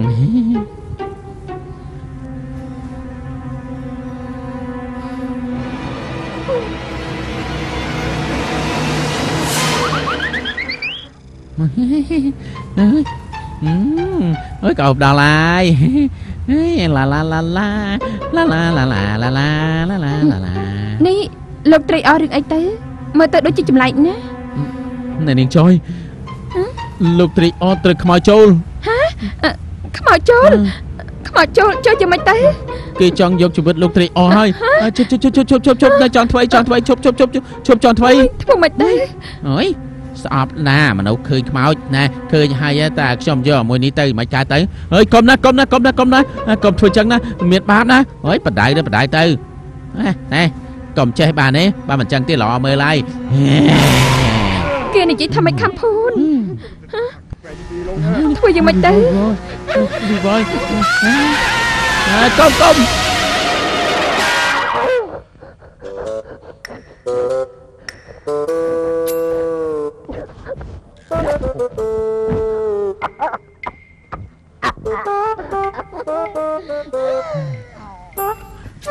អើយក៏ដល់ហើយឡាឡាឡាឡាឡាឡាឡាឡាឡាឡាឡាឡាឡានេះលោកត្រេកអររឿងអីទៅមើលទៅដូចជាចម្លែកណាស់ អ្នកនាងចុយលោកត្រេកអរត្រូវខ្មោចចូលហាខ្មោចចូលខ្មោចចូលចូលយ៉ាងម៉េចទៅគេចង់យកជីវិតលោកត្រេកអរហើយជប់ជប់ជប់ជប់ជប់ជប់នៅចង់ធ្វើចង់ធ្វើជប់ជប់ជប់ជប់ចង់ធ្វើធ្វើម៉េចទៅអើយស្អប់ណាមនុស្សឃើញខ្មោចណាឃើញហើយតែខ្ញុំយកមួយនេះទៅមិនកើតទៅហើយកុំណាកុំណាកុំណាកុំណាកុំធ្វើចឹងណាមានបាបណាហើយបដៅទៅបដៅទៅណែកុំចេះបានទេបើមិនចឹងទេល្អមើលហើយគេនិយាយថាម៉េចខំភូនធ្វើយ៉ាងម៉េចទៅឌីវយកុំកុំ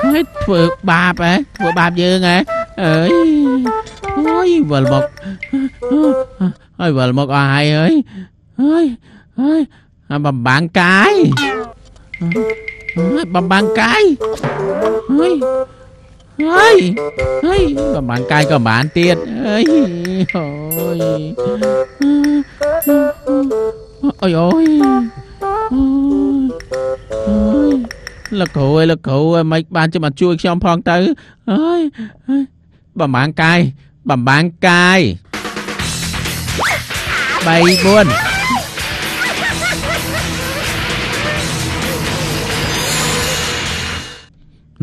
ហើយធ្វើបាបហ៎ធ្វើបាបយើងហ៎អើយអូយវិលមកហើយវិលមកអស់ហើយអើយហើយហើយបំបាំងកាយហើយបំបាំងកាយហើយហើយហើយបំបាំងកាយក៏បានទៀតអើយអូយអូយអូយលោកគ្រូអើយលោកគ្រូអើយមិនបានចាំជួយខ្ញុំផងទៅអើយបំបាំងកាយបំបាំងកាយ3 4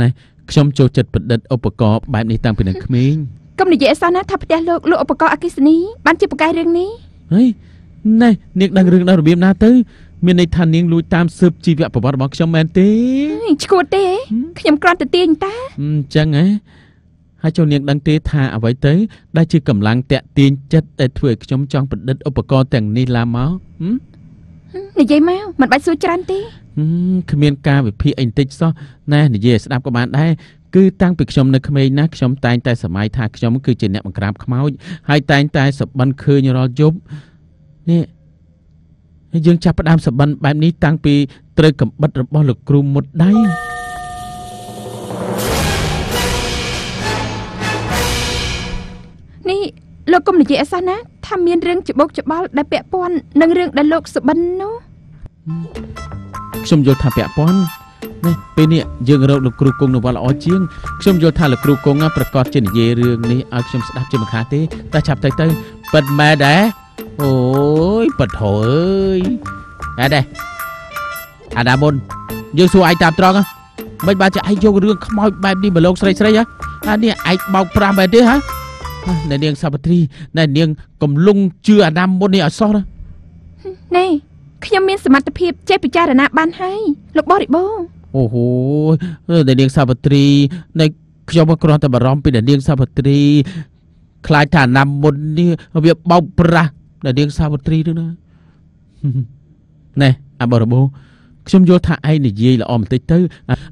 ណែខ្ញុំចូលចិត្តប្រឌិតឧបករណ៍បែបនេះតាំងពីនៅក្មេងកុំនិយាយអសោះណាថាផ្ទះលោកលក់ឧបករណ៍អគ្គិសនីបានជាប្រកែករឿងនេះហីណែនាងដឹងរឿងដល់របៀបណាទៅមានន័យថានាងលួចតាមស៊ើបជីវប្រវត្តិរបស់ខ្ញុំមែនទេឈួតទេខ្ញុំគ្រាន់តែទាញតាអញ្ចឹងហ៎ហើយចូលនាងដឹងទេថាអ្វីទៅដែលជាកម្លាំងតាក់ទាញចិត្តដែលធ្វើឲ្យខ្ញុំចង់ប្រឌិតឧបករណ៍ទាំងនេះឡើងមកនិយាយមកមិនបាច់សួរច្រើនទេគ្មានការវិភាគអីបន្តិចសោះណែនិយាយឲ្យស្ដាប់ក៏បានដែរគឺតាំងពីខ្ញុំនៅក្មេងណាខ្ញុំតែងតែសម័យថាខ្ញុំគឺជាអ្នកបង្ក្រាបខ្មោចហើយតែងតែសបិនឃើញរាល់យប់នេះយើងចាប់ផ្ដើមសបិនបែបនេះតាំងពីត្រូវកំបិតរបស់លោកគ្រូមុតដៃនេះលោកកុំនិយាយអសោះណាថាមានរឿងច្បោកច្បល់ដែលពាក់ព័ន្ធនឹងរឿងដែលលោកសបិននោះខ្ញុំយល់ថាពាក់ព័ន្ធនេះពេលនេះយើងរកលោកគ្រូគង់នៅវត្តល្អជាងខ្ញុំយល់ថាលោកគ្រូគង់ប្រកាសជានិយាយរឿងនេះឲ្យខ្ញុំស្ដាប់ជាមិនខានទេតែឆាប់ទៅទៅពិតមែនដែរអូយប៉ធអើយអែដែរអាដាមុនយើងសួរឯងតាមត្រង់មិនបានជាឯងយករឿងខ្មោចបែបនេះមកលោកស្រីស្រីហ៎អានេះឯងបោកប្រាស់បែបនេះហ៎អ្នកនាងសាវត្រីអ្នកនាងកំលុងជឿអាដាមមុននេះឲ្យសោះណាណែខ្ញុំមានសមត្ថភាពចេះពិចារណាបានហើយលោកបរិបូរអូហូអ្នកនាងសាវត្រីនៃខ្ញុំគ្រាន់តែបារម្ភពីអ្នកនាងសាវត្រីខ្លាចថាអាដាមមុននេះវាបោកប្រាស់អ្នកនាងសាវត្រីនោះណាណែអាបរិបូរខ្ញុំយល់ថាឯងនិយាយល្អបន្តិចទៅ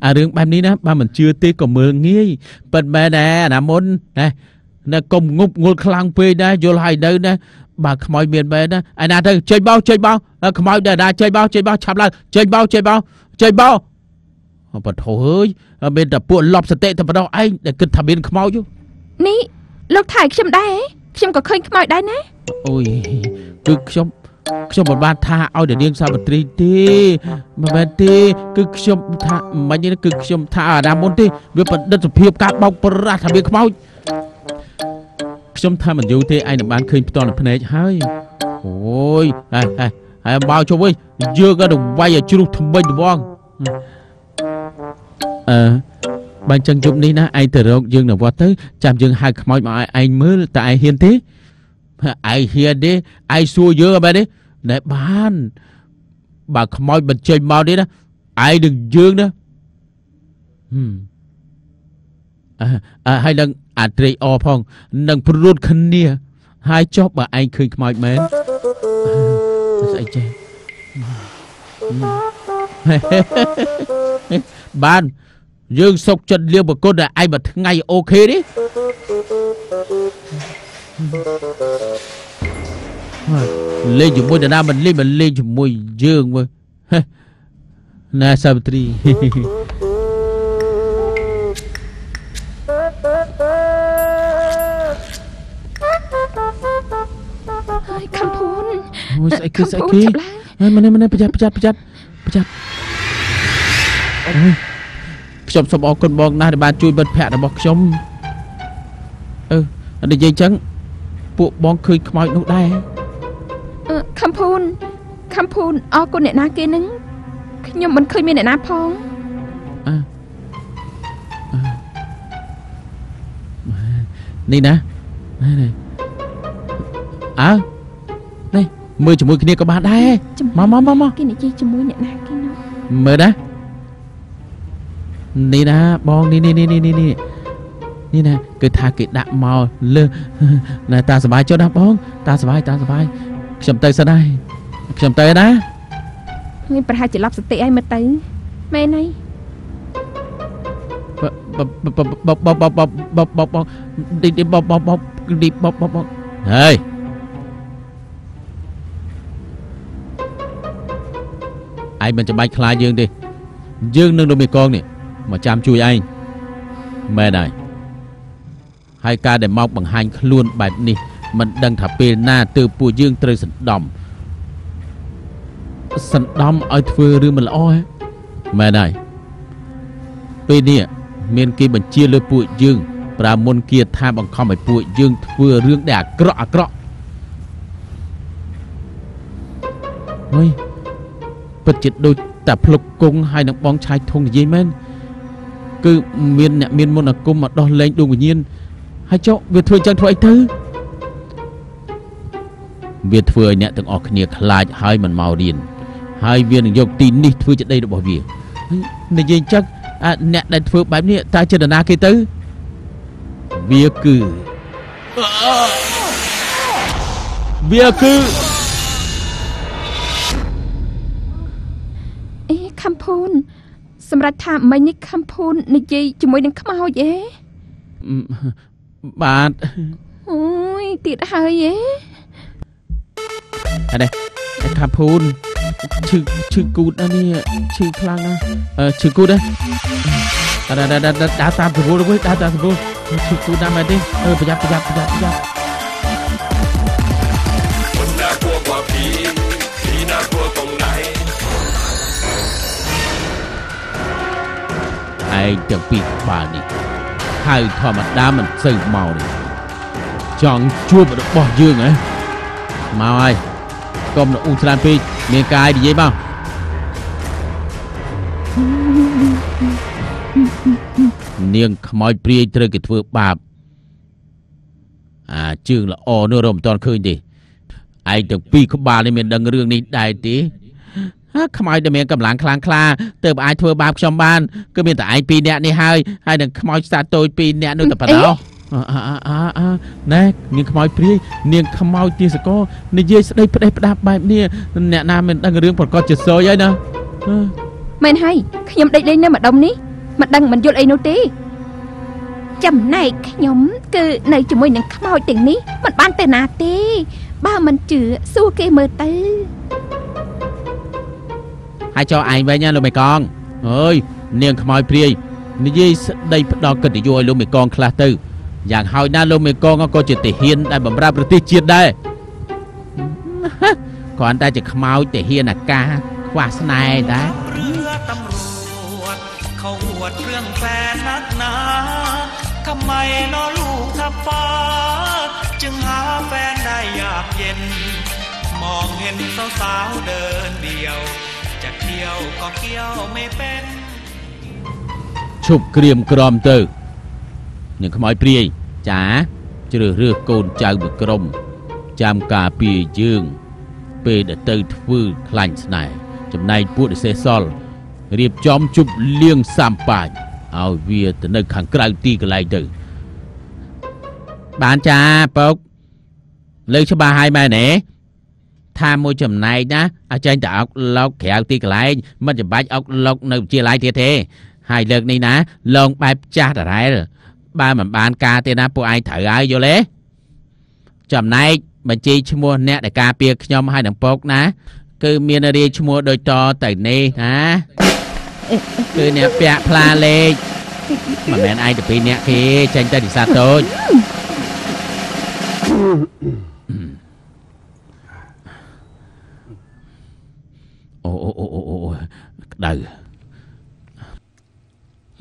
អារឿងបែបនេះណាបើមិនជឿទេក៏មើលងាយពិតមែនដែរអាដាមមុនណែនៅកុំងប់ងល់ខ្លាំងពេកដែរយល់ហើយនៅណាបើខ្មោចមានមែនណាឯណាទៅចេញបោចេញបោខ្មោចដែរណាចេញបោចេញបោឆាប់ឡើងចេញបោចេញបោចេញបោបថោអើយមានតែពួកលប់សតិតែប៉ុណ្ណោះឯងដែលគិតថាមានខ្មោចនេះលោកថៃខ្ញុំដែរខ្ញុំក៏ឃើញខ្មោចដែរណាអូយគឺខ្ញុំមិនបានថាឲ្យនាងសាវត្រីទេមិនមែនទេគឺខ្ញុំថាមិញនេះគឺខ្ញុំថាអាដាមមុនទេវាប្រឌិតសភាពការបោកប្រាស់ថាមានខ្មោចខ្ញុំថាមិនយូរទេឯងនឹងបានឃើញផ្ទាល់នឹងភ្នែកហើយអូយហើយហើយបោជុំវិញយើងក៏នឹងវាយឲ្យជ្រុះថ្មិញត្វងអឺបើអញ្ចឹងយប់នេះណាឯងទៅរកយើងនៅវត្តទៅចាំយើងហៅខ្មោចមកឲ្យឯងមើលតើឯងហ៊ានទេឯងហ៊ានទេឯងសួរយើងអត់មែនទេណែបានបើខ្មោចមិនចេញមកទេណាឯងនឹងយើងណាអឺហើយនឹងអាត្រេកអរផងនឹងព្រួតគ្នាហើយចុះបើឯងឃើញខ្មោចមែនស្អីចេះបានយើងសុកចិត្តលៀងប្រគុណតែឯងមួយថ្ងៃអូខេទេលេងជាមួយតាណាមិនលេងមិនលេងជាមួយយើងមើលណាសាវត្រី អូយស្អីគេស្អីគេហើយម្នេះប្រយ័ត្នប្រយ័ត្នប្រយ័ត្នប្រយ័ត្នខ្ញុំសូមអរគុណបងណាស់ដែលបានជួយមិត្តភក្តិរបស់ខ្ញុំអឺនិយាយចឹងពួកបងឃើញខ្មោចនោះដែរខំភូនខំភូនអរគុណអ្នកណាគេនឹងខ្ញុំមិនឃើញមានអ្នកណាផងនេះណានេះអើនេះមើលជាមួយគ្នាក៏បានដែរមកមកមកមកគេនិយាយជាមួយអ្នកណាគេនោះមើលណានេះណាបងនេះនេះនេះនេះនេះនេះណាគឺថាគេដាក់មកលើណាតាសบายចុះណាបងតាសบายតាសบายខ្ញុំទៅសិនហើយខ្ញុំទៅណានេះប្រហែលជាឡប់សតិឲ្យមើលទៅមែនហើយបបបបបបបបបបបបបបបហើយឯងមិនចាំបាច់ខ្លាចយើងទេយើងនឹងលោកមេកងនេះមកចាំជួយឯងមែនហើយហើយការដែលមកបង្ហាញខ្លួនបែបនេះមិនដឹងថាពេលណាទើបពួកយើងត្រូវសណ្ដំសណ្ដំឲ្យធ្វើរឿងមិនល្អហ៎មែនហើយពេលនេះមានគេបញ្ជាលើពួកយើងប្រើមុនគាថាបង្ខំឲ្យពួកយើងធ្វើរឿងដែលអាក្រក់អាក្រក់ហើយពិតជាដូចតែភ្លុកគង់ហើយនឹងបងឆាយធុងនិយាយមែនគឺមានអ្នកមានមន្តអាគមមកដោះលែងដួងវិញ្ញាណហើយចុះវាធ្វើចឹងធ្វើអីទៅវាធ្វើឲ្យអ្នកទាំងអស់គ្នាខ្លាចហើយមិនមករៀនហើយវានឹងយកទីនេះធ្វើជាដីរបស់វានិយាយចឹងអ្នកដែលធ្វើបែបនេះតើចេតនាគេទៅវាគឺវាគឺអេខំភូនសម្រាប់ថាមិញនេះខំភូននិយាយជាមួយនឹងខ្មោចអេបាទអូយទៀតហើយអេអរេខំភូនឈឺឈឺគូតណានេះឈឺខ្លាំងណាស់ឈឺគូតណាដើរដើរដើរតាមសវលវិញដើរតាមសវលឈឺគូតណាស់មែនទេអឺប្រយ័ត្នប្រយ័ត្នប្រយ័ត្នប្រយ័ត្នឯងទាំងពីរក្បាលនេះហៅធម្មតាមិនសូវមកនេះចង់ជួបរបស់យើងហ៎មកហើយកុំអ៊ូច្រើនពេកមានកាយនិយាយមកនាងខ្មោចព្រាយត្រូវគេធ្វើបាបអាជើងល្អនោះរកមិនទាន់ឃើញទេឯងទាំងពីរក្បាលនេះមានដឹងរឿងនេះដែរទេខ្មោចដែលមានកម្លាំងខ្លាំងក្លាទើបអាចធ្វើបាបខ្ញុំបានគឺមានតែឯងពីរនាក់នេះហើយហើយនឹងខ្មោចស្តាតូចពីរនាក់នោះតែប៉ុណ្ណោះអណែនាងខ្មោចព្រាយនាងខ្មោចទាសកនិយាយស្ដីផ្ដេសផ្ដាស់បែបនេះអ្នកណាមិនដឹងរឿងប្រកាសជាសយហើយណាមែនហើយខ្ញុំដេកលេងនៅម្ដុំនេះមិនដឹងមិនយល់អីនោះទេចំណែកខ្ញុំគឺនៅជាមួយនឹងខ្មោចទាំងនេះមិនបានទៅណាទេបើមិនជឿសួរគេមើលទៅហើយចោលឯងវិញណាលោកមេកងអើយនាងខ្មោចព្រាយនិយាយស្ដីផ្ដល់កិត្តិយសឲ្យលោកមេកងខ្លះទៅយ៉ាងហើយណាលោកមេកងក៏ជាទាហានដែលបម្រើប្រទេសជាតិដែរគ្រាន់តែជាខ្មោចទាហានអាកាសខ្វះស្នេហ៍ដែរเขาอวดเรื่องแฟนนักหนาทำไมนอลูกทับฟ้าจึงหาแฟนได้ยากเย็นมองเห็นสาวๆเดินเดียวจะเที่ยวก็เที่ยวไม่เป็นឈប់ក្រៀមក្រំទៅនឹងខ្មោចព្រាយចាជ្រើសរើសកូនចៅមួយក្រុមចាំការពារយើងពេលដែលទៅធ្វើខ្លាញ់ស្នេហ៍ចំណែកពួកដែលសេះសល់រៀបចំជប់លៀងសាំប៉ាច់ឲ្យវាទៅនៅខាងក្រៅទីកន្លែងទៅបានចាពុកលើកច្បាស់ហើយមែនទេថាមួយចំណែកណាឲ្យចេញទៅអុកឡុកក្រៅទីកន្លែងមិនចាំបាច់អុកឡុកនៅវិទ្យាល័យទៀតទេហើយលើកនេះណាលងបែបចាស់ដដែលបើមិនបានការទេណាពួកឯងត្រូវហើយយល់ទេចំណែកបញ្ជីឈ្មោះអ្នកដែលការពារខ្ញុំហើយនឹងពុកណាគឺមានរាយឈ្មោះដូចតទៅនេះណាគឺអ្នកពាក់ផ្លាលេខមិនមែនឯងទៅពីរអ្នកគេចេញទៅនិសាតូច ក្តៅ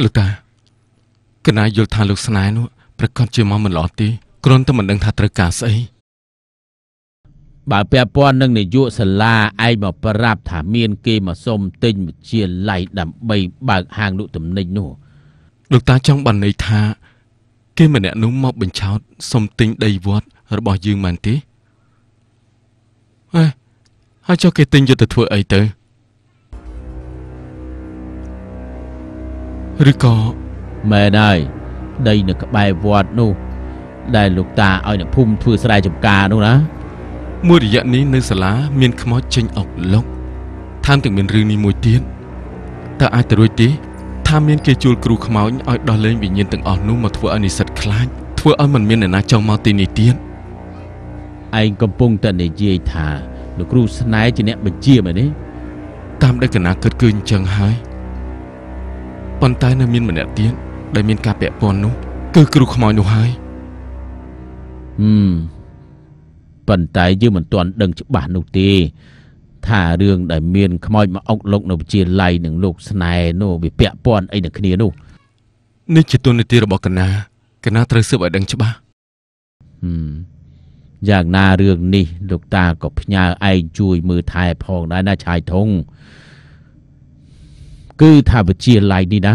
លោកតាកណាយល់ថាលោកស្នេហ៍នោះប្រកាសជាមកមិនល្អទេគ្រាន់តែមិនដឹងថាត្រូវការស្អីបើពាក់ព័ន្ធនឹងនាយកសាលាឯងមកប្រាប់ថាមានគេមកសុំទិញវិទ្យាល័យដើម្បីបើកហាងលក់ទំនិញនោះលោកតាចង់បានន័យថាគេម្នាក់នោះមកបញ្ឆោតសុំទិញដីវត្តរបស់យើងមែនទេអេហើយចុះគេទិញយកទៅធ្វើអីទៅឬក៏មែនហើយដីនៅក្បែរវត្តនោះដែលលោកតាឲ្យអ្នកភូមិធ្វើស្រែចម្ការនោះណាមួយរយៈនេះនៅសាលាមានខ្មោចចេញអុកលុកថែមទាំងមានរឿងនេះមួយទៀតតើអាចទៅរួចទេថាមានគេជួលគ្រូខ្មោចឲ្យដោះលែងវិញ្ញាណទាំងអស់នោះមកធ្វើឲ្យនិស្សិតខ្លាចធ្វើឲ្យមិនមានអ្នកណាចង់មកទីនេះទៀតឯងកំពុងតែនិយាយថាលោកគ្រូស្នេហ៍ជាអ្នកបញ្ជាមែនទេតាមដែលកណាគិតគឺអញ្ចឹងហើយប៉ុន្តែនៅមានម្នាក់ទៀតដែលមានការពាក់ព័ន្ធនោះគឺគ្រូខ្មោចនោះហើយប៉ុន្តែយើងមិនទាន់ដឹងច្បាស់នោះទេថារឿងដែលមានខ្មោចមកអុកលុកនៅវិទ្យាល័យនិងលោកស្នេហ៍នោះវាពាក់ព័ន្ធអីនឹងគ្នានោះនេះជាទូនាទីរបស់កណាកណាត្រូវស៊ើបឲ្យដឹងច្បាស់យ៉ាងណារឿងនេះលោកតាក៏ផ្ញើឯងជួយមើលថែផងដែរណាឆាយធុងគឺថាវិទ្យាល័យនេះណា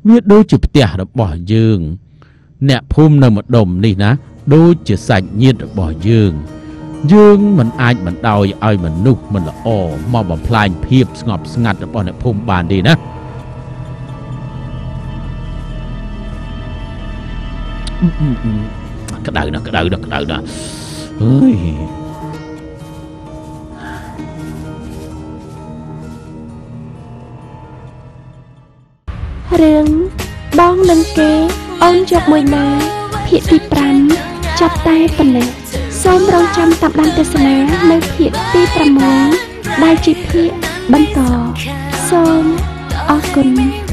វាដូចជាផ្ទះរបស់យើងអ្នកភូមិនៅម្ដុំនេះណាដូចជាសាច់ញាតិរបស់យើងយើងមិនអាចបណ្ដោយឲ្យមនុស្សមិនល្អមកបំផ្លាញភាពស្ងប់ស្ងាត់របស់អ្នកភូមិបានទេណាក្តៅណាស់ក្តៅណាស់ក្តៅណាស់អើយរឿងបងនឹងគេអូនយកមួយណាភាគទី5ចាប់តែប៉ុណ្ណេះសូមរងចាំតាមដានទស្សនានៅភាគទី6ដែលជាភាគបន្តសូមអរគុណ។